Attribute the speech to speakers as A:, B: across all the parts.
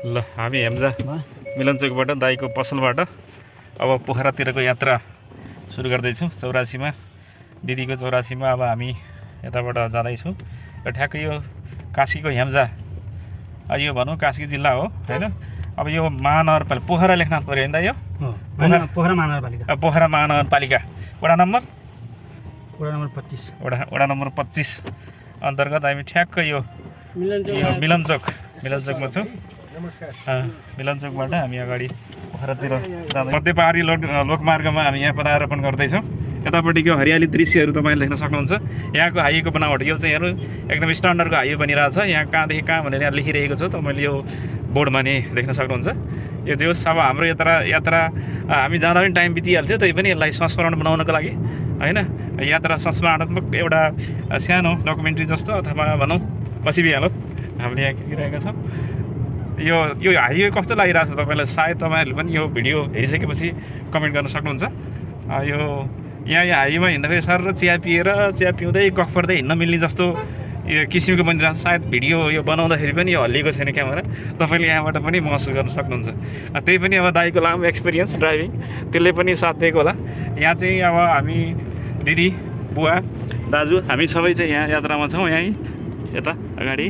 A: ल हामी हेम्जा मिलनचोकबाट दाइको पसलबाट अब पोखरातिरको यात्रा सुरु गर्दैछौँ। 84मा दिदीको 84मा अब हामी यताबाट जाँदैछौँ र ठ्याक्कै यो काशीको हेम्जा यो भनौँ काशी जिल्ला हो हैन। अब यो महानगरपालिका पोखरा लेख्न पर्यो हैन यो
B: पोखरा महानगरपालिका
A: वडा नम्बर
B: 25
A: वडा नम्बर 25 अन्तर्गत हामी ठ्याक्कै यो मिलनचोकमा छौँ। मिलनचोकबाट हामी अगाडि पोखरातिर मध्य पहाडी लोकमार्गमा हामी यहाँ पदार्पण गर्दैछौँ। यतापट्टिको हरियाली दृश्यहरू तपाईँले देख्न सक्नुहुन्छ। यहाँको हाइवेको बनावट यो चाहिँ हेर्नु एकदम स्ट्यान्डर्डको हाइवे बनिरहेछ। यहाँ कहाँदेखि कहाँ भनेर यहाँ लेखिरहेको छ तपाईँले यो बोर्डमा नि देख्न सक्नुहुन्छ। यो चाहिँ अब हाम्रो यात्रा हामी जाँदा पनि टाइम बितिहाल्थ्यो, तै पनि यसलाई संस्मरण बनाउनको लागि हैन यात्रा संस्मरणात्मक एउटा सानो डकुमेन्ट्री जस्तो अथवा भनौँ पसिबिहालो हामीले यहाँ खिचिरहेका छौँ। यो हाइवे कस्तो लागिरहेछ तपाईँलाई? सायद तपाईँहरूले पनि यो भिडियो हेरिसकेपछि कमेन्ट गर्न सक्नुहुन्छ। यो हाइवेमा हिँड्दाखेरि सर चिया पिउँदै गफ पर्दै हिँड्न मिल्ने जस्तो यो किसिमको बनिरहेको छ। सायद भिडियो यो बनाउँदाखेरि पनि यो हल्लिएको छैन क्यामेरा, तपाईँले यहाँबाट पनि महसुस गर्न सक्नुहुन्छ। त्यही पनि अब दाइको लामो एक्सपिरियन्स ड्राइभिङ त्यसले पनि साथ दिएको होला। यहाँ चाहिँ अब हामी दिदी बुवा दाजु हामी सबै चाहिँ यहाँ यात्रामा छौँ। यहीँ यता अगाडि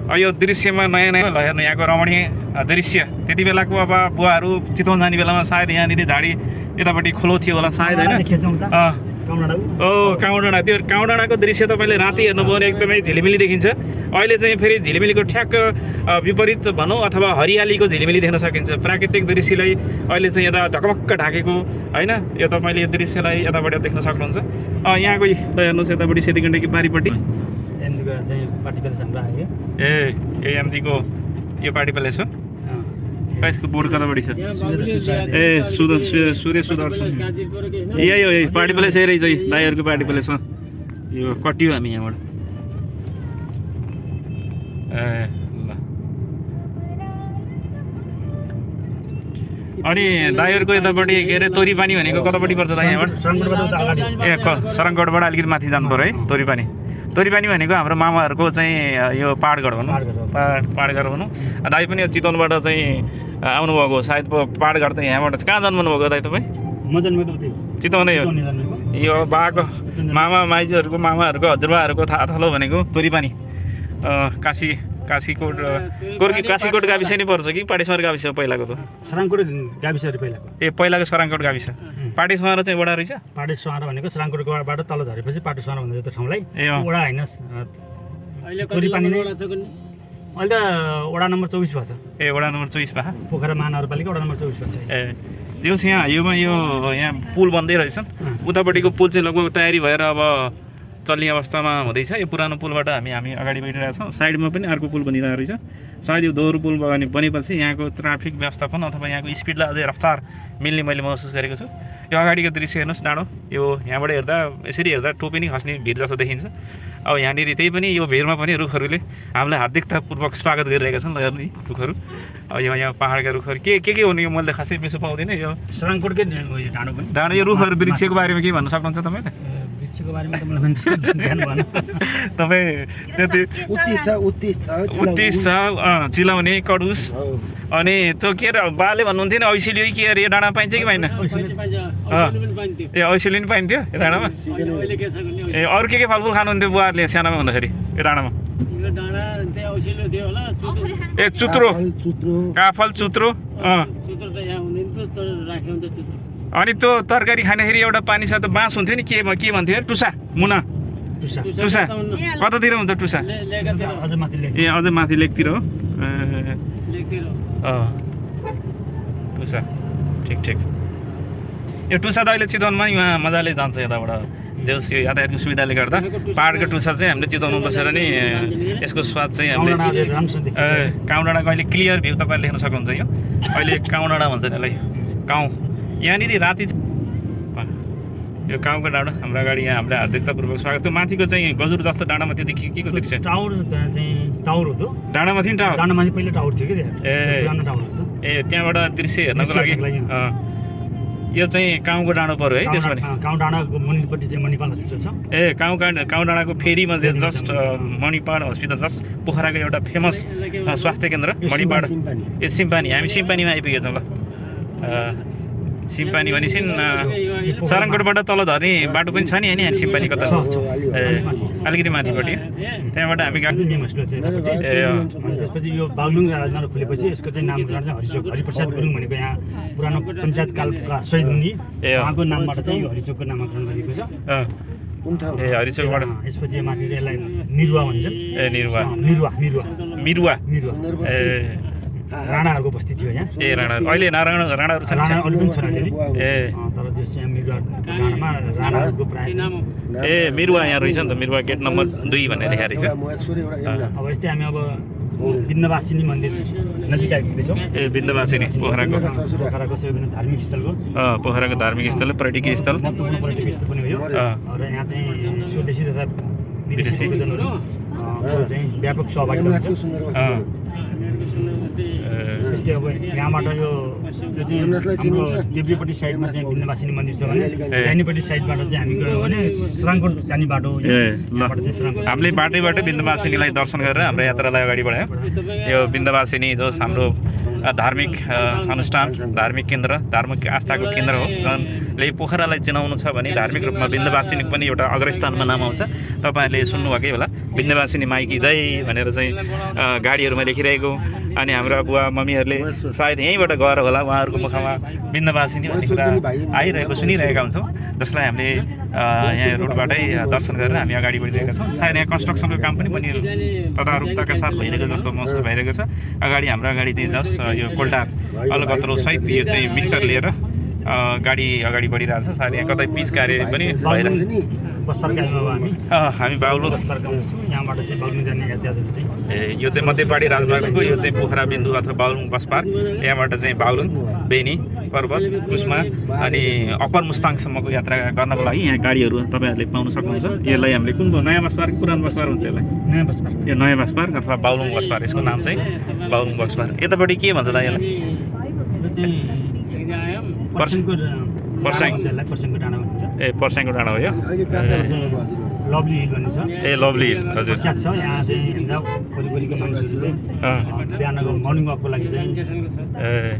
A: यो दृश्यमा नयाँ हेर्नु यहाँको रमणीय दृश्य। त्यति बेलाको अब बुवाहरू चितवन जाने बेलामा सायद यहाँनिर झाडी यतापट्टि खोलो थियो होला सायद होइन। काउडाँडा त्यो काउडाँडाको दृश्य तपाईँले राति हेर्नुभयो भने एकदमै झिलिमिली देखिन्छ। अहिले चाहिँ फेरि झिलिमिलीको ठ्याक्क विपरीत भनौँ अथवा हरियालीको झिलिमिली देख्न सकिन्छ। प्राकृतिक दृश्यलाई अहिले चाहिँ यता ढकमक्क ढाकेको होइन। यो तपाईँले यो दृश्यलाई यताबाट देख्न सक्नुहुन्छ। यहाँको हेर्नुहोस् यतापट्टि सेतीगण्डकी पारिपट्टि यो एमडीको यो पार्टी प्यालेस हो। यसको बोर्ड कतापट्टि छ? सूर्य सुदर्शन यही हो, यही पार्टी प्यालेस यही रहेछ। दाइहरूको पार्टी प्यालेस हो यो। कटियो हामी यहाँबाट ल। अनि दाइहरूको यतापट्टि के अरे तोरीपानी भनेको कतापट्टि पर्छ दाइ? यहाँबाट सरङगढबाट अलिकति माथि जानु पर्यो है। तोरीपानी भनेको हाम्रो मामाहरूको चाहिँ यो पाहाडगढ भनौँ, पाहाडगढ भनौँ। दाइ पनि चितवनबाट चाहिँ आउनुभएको सायद पाहाडगढ त यहाँबाट कहाँ जन्मनु भएको दाइ तपाईँ?
B: म जन्मेको
A: चितवनै हो। यो बाको माइजूहरूको मामाहरूको हजुरबाहरूको थाहा थलो भनेको तोरीपानी काशीकोट गाविस नै पर्छ कि पाटेश्वर गाविस हो? पहिलाको त
B: सराङकोट गाविस पहिलाको
A: पहिलाको सराङकोट गाविस। पाटेश्वर चाहिँ वडा रहेछ।
B: पाटेश्वर भनेको सराङकोटबाट तल झरेपछि पाटेश्वर भन्दा त्यो ठाउँलाई वडा होइन तोरीपानी नै अहिले त वडा नम्बर 24 भएको छ।
A: वडा नम्बर 24 भएको
B: पोखरा महानगरपालिका वडा नम्बर 24 भएको छ।
A: त्यो यहाँ हाइवेमा यहाँ पुल बन्दै रहेछन्। उतापट्टिको पुल चाहिँ लगभग तयारी भएर अब चल्ने अवस्थामा हुँदैछ। यो पुरानो पुलबाट हामी अगाडि बढिरहेका छौँ। साइडमा पनि अर्को पुल बनिरहेको रहेछ। सायद यो दोहोरो पुल बनेपछि यहाँको ट्राफिक व्यवस्थापन अथवा यहाँको स्पिडलाई अझै रफ्तार मिल्ने मैले महसुस गरेको छु। यो अगाडिको दृश्य हेर्नुहोस् डाँडो। यो यहाँबाट हेर्दा यसरी हेर्दा टोपी नै खस्ने भिड जस्तो देखिन्छ। अब यहाँनिर त्यही पनि यो भिडमा पनि रुखहरूले हामीलाई हार्दिकतापूर्वक स्वागत गरिरहेका छन्। ल हेर्नु यी रुखहरू। अब यहाँ पहाडका रुखहरू के हुने यो मैले खासै मिसो पाउँदैन। यो
B: सराङकोटकै डाँडो
A: यो रुखहरू वृक्षको बारेमा के भन्न सक्नुहुन्छ तपाईँले?
B: वृक्षको बारेमा त मलाई ध्यान भएन।
A: तपाईँ त्यति उत्तिस छ चिलाउने कडुस अनि त्यो के अरे बाले भन्नुहुन्थ्यो नि ऐसेली के अरे यो डाँडा पाइन्छ कि पाइन? ऐसेली पनि पाइन्थ्यो यो डाँडामा। अरू के फलफुल खानुहुन्थ्यो बुवाहरूले सानोमा हुँदाखेरि यो डाँडामा? चुत्रो काफल चुत्रो। अनि त्यो तरकारी खाँदाखेरि एउटा पानी साथ बाँस हुन्थ्यो नि के भन्थ्यो? टुसा मुना टुसा कतातिर हुन्छ टुसा? अझ माथि लेकतिर हो। टुसा ठिक। यो टुसा त अहिले चितवनमा यहाँ मजाले जान्छ यताबाट। देउस यो यातायातको सुविधाले गर्दा पाहाडको टुसा चाहिँ हामीले चितवनमा बसेर नि यसको स्वाद चाहिँ हामीले काउडाँडाको अहिले क्लियर भ्यू तपाईँले देख्न सक्नुहुन्छ। यो अहिले काउडाँडा भन्छ यसलाई काउँ। यहाँनिर राति यो गाउँको डाँडो हाम्रो अगाडि यहाँ हामीले हार्दिकतापूर्वक स्वागत। त्यो माथिको चाहिँ गजुर जस्तो डाँडामा त्यो देखियो के को दृश्य?
B: टावर चाहिँ टावर हो त
A: डाँडामाथि नि टावर?
B: डाँडामाथि पहिला टावर थियो कि पुरानो टावर हो।
A: त्यहाँबाट दृश्य हेर्नको लागि यो चाहिँ काउको डाँडो पर्यो है त्यसो भने
B: काउँ डाँडाको मुनिपट्टि चाहिँ मणिपाल हस्पिटल छ
A: ए काउँ डाँडाको फेरीमा चाहिँ जस्ट मणिपाल हस्पिटल जस्ट पोखराको एउटा फेमस स्वास्थ्य केन्द्र मणिपाल ए सिम्पानी हामी सिम्पानीमा आइपुगेका छौँ ल सिम्पानी भनेपछि सारङकोटबाट तल झर्ने बाटो पनि छ नि होइन सिम्पानी कता ए अलिकति माथिपट्टि त्यहाँबाट हामी
B: त्यसपछि यो बागलुङ राजमार्ग खुलेपछि यसको चाहिँ नामकरण चाहिँ हरिप्रसाद गुरुङ भनेको यहाँ पुरानो पञ्चायत कालका शहीद हुने उहाँको नामबाट चाहिँ यो हरिचोकको नामकरण गरिएको छ
A: ए हरिचोकबाट
B: यसपछि माथि चाहिँ यसलाई निरुवा भन्छन्
A: ए निरुवा
B: मिरुवा
A: ए
B: राणाहरूको बस्ती थियो यहाँ
A: ए राणा अहिले राणाहरू छन्
B: राणाहरू पनि छन् अलिअलि
A: ए
B: तर त्यस चाहिँ मिरुवा राणामा राणाहरूको प्राय
A: ए मिरुवा यहाँ रहेछ नि त मिरुवा गेट नम्बर 2 भनेर लेखेको रहेछ
B: अब यस्तै हामी अब बिन्दवासिनी मन्दिर नजिक आइपुग्दैछौँ
A: ए बिन्दवासिनी पोखराको
B: सबैभन्दा धार्मिक स्थलको
A: पोखराको धार्मिक स्थल पर्यटकीय स्थल
B: महत्त्वपूर्ण पर्यटकीय स्थल पनि हो यो र यहाँ चाहिँ स्वदेशी तथा विदेशी टुरिज्महरू चाहिँ व्यापक सहभागिता हुन्छ त्यस्तै अब यहाँबाट यो चाहिँ हाम्रो देब्रेपट्टि साइडमा चाहिँ बिन्दवासिनी मन्दिर छ भने दाहिनेपट्टि साइडबाट चाहिँ हामी गयौँ भने सराङकोट जाने बाटो
A: हामीले बाटैबाटै बिन्दवासिनीलाई दर्शन गरेर हाम्रो यात्रालाई अगाडि बढायौँ यो बिन्दवासिनी जो हाम्रो धार्मिक अनुष्ठान धार्मिक केन्द्र धार्मिक आस्थाको केन्द्र हो जसले पोखरालाई चिनाउनु छ भने धार्मिक रूपमा बिन्दवासिनीको पनि एउटा अग्रस्थानमा नाम आउँछ तपाईँहरूले सुन्नुभएकै होला बिन्दवासिनी माइकी जय भनेर चाहिँ गाडीहरूमा लेखिरहेको अनि हाम्रा बुवा मम्मीहरूले सायद यहीँबाट गएर होला उहाँहरूको मुखमा बिन्दवासिनी भन्ने कुरा आइरहेको सुनिरहेका हुन्छौँ जसलाई हामीले यहाँ रोडबाटै दर्शन गरेर हामी अगाडि बढिरहेका छौँ सायद यहाँ कन्स्ट्रक्सनको काम पनि तदारुकताका साथ भइरहेको जस्तो महसुस भइरहेको छ अगाडि हाम्रो अगाडि चाहिँ जस्ट यो कोल्टार अलगत्रो सहित यो चाहिँ मिक्सचर लिएर गाडी अगाडि बढिरहेको छ सायद यहाँ कतै पिच कार्य पनि हामी बागलुङ
B: यहाँबाट चाहिँ बागलुङ जाने यातायातहरू चाहिँ
A: ए यो चाहिँ मध्यपाडी राजमार्गको यो चाहिँ पोखरा बिन्दु अथवा बागलुङ बस पार्क यहाँबाट चाहिँ बागलुङ बेनी पर्वत कुस्मा अनि अप्पर मुस्ताङसम्मको यात्रा गर्नको लागि यहाँ गाडीहरू तपाईँहरूले पाउन सक्नुहुन्छ यसलाई हामीले कुन नयाँ बस पार्क पुरानो बस पार्क हुन्छ यसलाई
B: नयाँ बस पार्क
A: यो नयाँ बस पार्क अथवा बागलुङ बस पार्क यसको नाम चाहिँ बागलुङ बस पार्क यतापट्टि के भन्छ त यसलाई
B: पर्स्याङको डाँडा भन्छ
A: ए पर्स्याङको डाँडा हो यो
B: लभली हिल भन्ने छ
A: ए लभली हिल हजुर
B: प्रख्यात छ यहाँ चाहिँ वरिपरिको मानिसहरू चाहिँ बिहानको मर्निङ वाकको लागि चाहिँ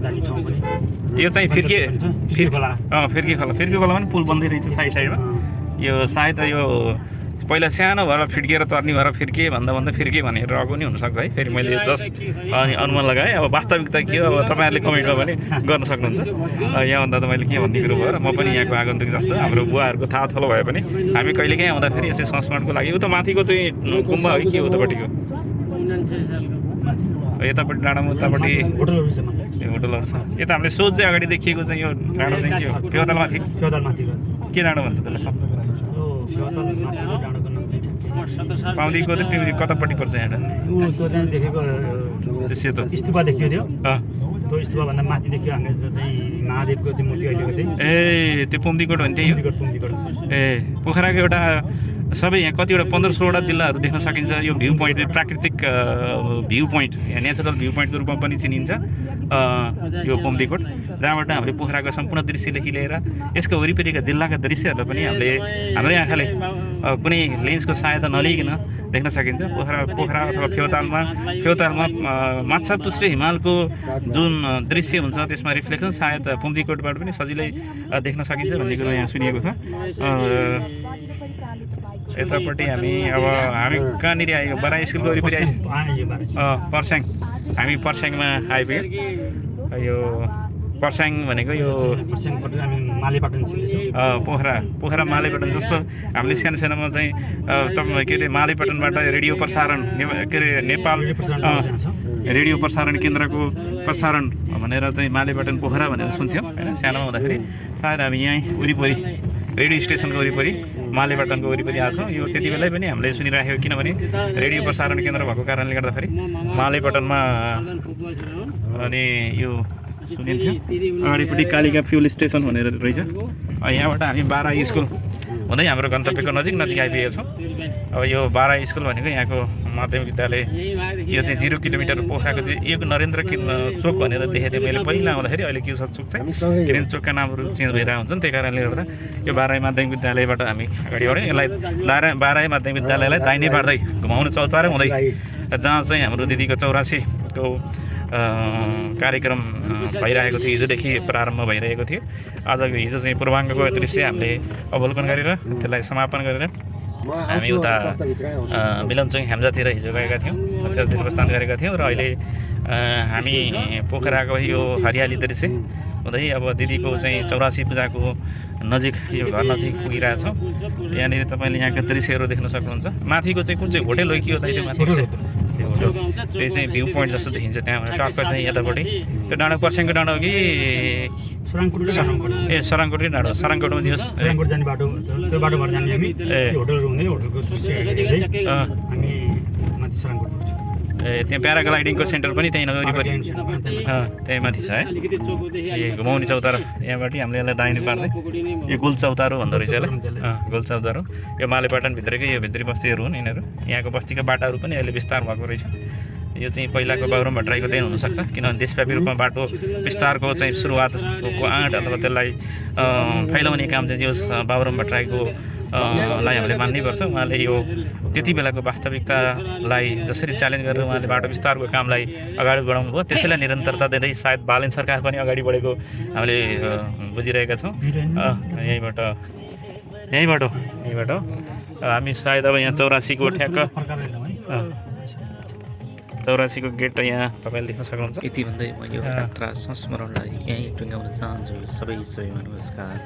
B: जाने ठाउँ पनि
A: यो चाहिँ फिर्के
B: खोला
A: फिर्के खोला पनि पुल बन्दै रहेछ साइडमा यो सायद यो पहिला सानो भएर फिर्किएर तर्नी भएर फिर्के भन्दा फिर्के भनेर रहेको नि हुनसक्छ है फेरि मैले जस्ट अनि अनुमान लगाएँ अब वास्तविकता के हो अब तपाईँहरूले कमेन्टमा पनि गर्न सक्नुहुन्छ यहाँभन्दा त मैले के भन्ने कुरो भयो र म पनि यहाँको आगन्तुक जस्तो हाम्रो बुवाहरूको थाहा थलो भए पनि हामी कहिलेकाहीँ आउँदाखेरि यसै संस्मरणको लागि उता माथिको चाहिँ गुम्बा हो कि उतापट्टिको यतापट्टि डाँडामा उतापट्टि होटलहरू छ यता हामीले सोच चाहिँ अगाडि देखिएको चाहिँ यो डाँडो चाहिँ के हो फेवातालमाथि के डाँडो भन्छ त्यसलाई पाउँदीको त पिउरी कतापट्टि पर्छ यहाँ
B: चाहिँ देखेको
A: सेतो
B: स्तुपा देखियो थियो त्यो स्तुपाभन्दा माथि देखियो हामीले चाहिँ महादेवको चाहिँ मूर्ति अहिलेको चाहिँ
A: ए त्यो पुम्दीकोट हो नि त्यही ए पोखराको एउटा सबै यहाँ कतिवटा 15-16वटा जिल्लाहरू देख्न सकिन्छ यो भ्यू पोइन्ट प्राकृतिक भ्यू पोइन्ट यहाँ नेचुरल भ्यू पोइन्टको रूपमा पनि चिनिन्छ यो पुम्दीकोट जहाँबाट हामीले पोखराको सम्पूर्ण दृश्यदेखि लिएर यसको वरिपरिका जिल्लाका दृश्यहरूलाई पनि हाम्रै आँखाले कुनै लेन्सको सहायता नलिकन देख्न सकिन्छ पोखरा अथवा फेवातालमा माछापुच्छ्रे हिमालको जुन दृश्य हुन्छ त्यसमा रिफ्लेक्सन सायद पुम्दीकोटबाट पनि सजिलै देख्न सकिन्छ भन्ने कुरो यहाँ सुनिएको छ यतापट्टि हामी कहाँनिर आयो बरा स्कुलको वरिपरि आइसक्यो पर्स्याङ हामी पर्स्याङमा आइपुग्यो यो पर्स्याङ भनेको यो पोखरा मालेपाटन जस्तो हामीले सानोमा चाहिँ तपाईँ के अरे मालेपाटनबाट रेडियो प्रसारण के अरे नेपाल रेडियो प्रसारण केन्द्रको प्रसारण भनेर चाहिँ मालेपाटन पोखरा भनेर सुन्थ्यौँ होइन सानोमा हुँदाखेरि सायद हामी यहीँ वरिपरि रेडियो स्टेसनको वरिपरि मालेपाटनको वरिपरि आएको छौँ यो त्यति बेलै पनि हामीले सुनिराख्यौँ किनभने रेडियो प्रसारण केन्द्र भएको कारणले गर्दाखेरि मालेपाटनमा अनि यो सुनिन्थ्यो अगाडिपट्टि कालिका फ्युल स्टेसन भनेर रहेछ यहाँबाट हामी बारा स्कुल हुँदै हाम्रो गन्तव्यको नजिक आइपुगेका छौँ। अब यो बारा स्कुल भनेको यहाँको माध्यमिक विद्यालय यो चाहिँ 0 किलोमिटर पोखराको चाहिँ यो नरेन्द्र चोक भनेर देखेको थिएँ मैले पहिला आउँदाखेरि। अहिले के छ चोक चाहिँ किनभने चोकका नामहरू चेन्ज भइरहेको हुन्छन्, त्यही कारणले गर्दा यो बाराई माध्यमिक विद्यालयबाट हामी अगाडि बढ्यौँ। यसलाई बाराई माध्यमिक विद्यालयलाई दाहिने पार्दै घुमाउने चौतारो हुँदै जहाँ चाहिँ हाम्रो दिदीको 84को कार्यक्रम भइरहेको थियो, हिजोदेखि प्रारम्भ भइरहेको थियो। आज हिजो चाहिँ पूर्वाङ्गको दृश्य हामीले अवलोकन गरेर त्यसलाई समापन गरेर हामी उता मिलनचोक ह्याम्जातिर हिजो गएका थियौँ, त्यतातिर प्रस्थान गरेका थियौँ। र अहिले हामी पोखराको यो हरियाली दृश्य हुँदै अब दिदीको चाहिँ 84 पूजाको नजिक यो घर नजिक पुगिरहेछौँ। यहाँनिर तपाईँले यहाँका दृश्यहरू देख्न सक्नुहुन्छ। माथिको चाहिँ कुन चाहिँ होटेल हो कि हो त त्यो माथि त्यो होटल त्यही चाहिँ भ्यू पोइन्ट जस्तो देखिन्छ त्यहाँबाट टक्क चाहिँ यतापट्टि त्यो डाँडो पर्स्याङको डाँडो हो कि सराङकोटकै डाँडो सराङकोटमा दियोस्
B: सराङकोट जाने बाटो त्यो बाटो भएर जाने हामी होटलहरू हुँदै होटलको हामी माथि सराङकोट पुग्छौँ।
A: त्यहाँ प्याराग्लाइडिङको सेन्टर पनि त्यहीँ वरिपरि त्यहीँ माथि छ है। ए घुमाउने चौतारो यहाँबाट हामीले यसलाई दाहिने पार्दै यो गोल चौतारो भन्दो रहेछ यसलाई। गोल चौतारो यो मालेपाटनभित्रकै यो भित्री बस्तीहरू हुन् यिनीहरू। यहाँको बस्तीका बाटाहरू पनि अहिले विस्तार भएको रहेछ। यो चाहिँ पहिलाको बाबुराम भट्टराईको देन हुनसक्छ, किनभने देशव्यापी रूपमा बाटो विस्तारको चाहिँ सुरुवातको आँट अथवा त्यसलाई फैलाउने काम चाहिँ यो बाबुराम भट्टराईको लाई हामीले मान्नै पर्छ। उहाँले यो त्यति बेलाको वास्तविकतालाई जसरी च्यालेन्ज गरेर उहाँले बाटो विस्तारको कामलाई अगाडि बढाउनु भयो, त्यसैलाई निरन्तरता दिँदै सायद बालेन सरकार पनि अगाडि बढेको हामीले बुझिरहेका छौँ। यहीँबाट हामी सायद अब यहाँ 84 को ठ्याक्क 84 को गेट यहाँ तपाईँले देख्न सक्नुहुन्छ। यति भन्दै म यो यात्रा संस्मरणलाई यहीँ टुङ्ग्याउन चाहन्छु। सबै नमस्कार।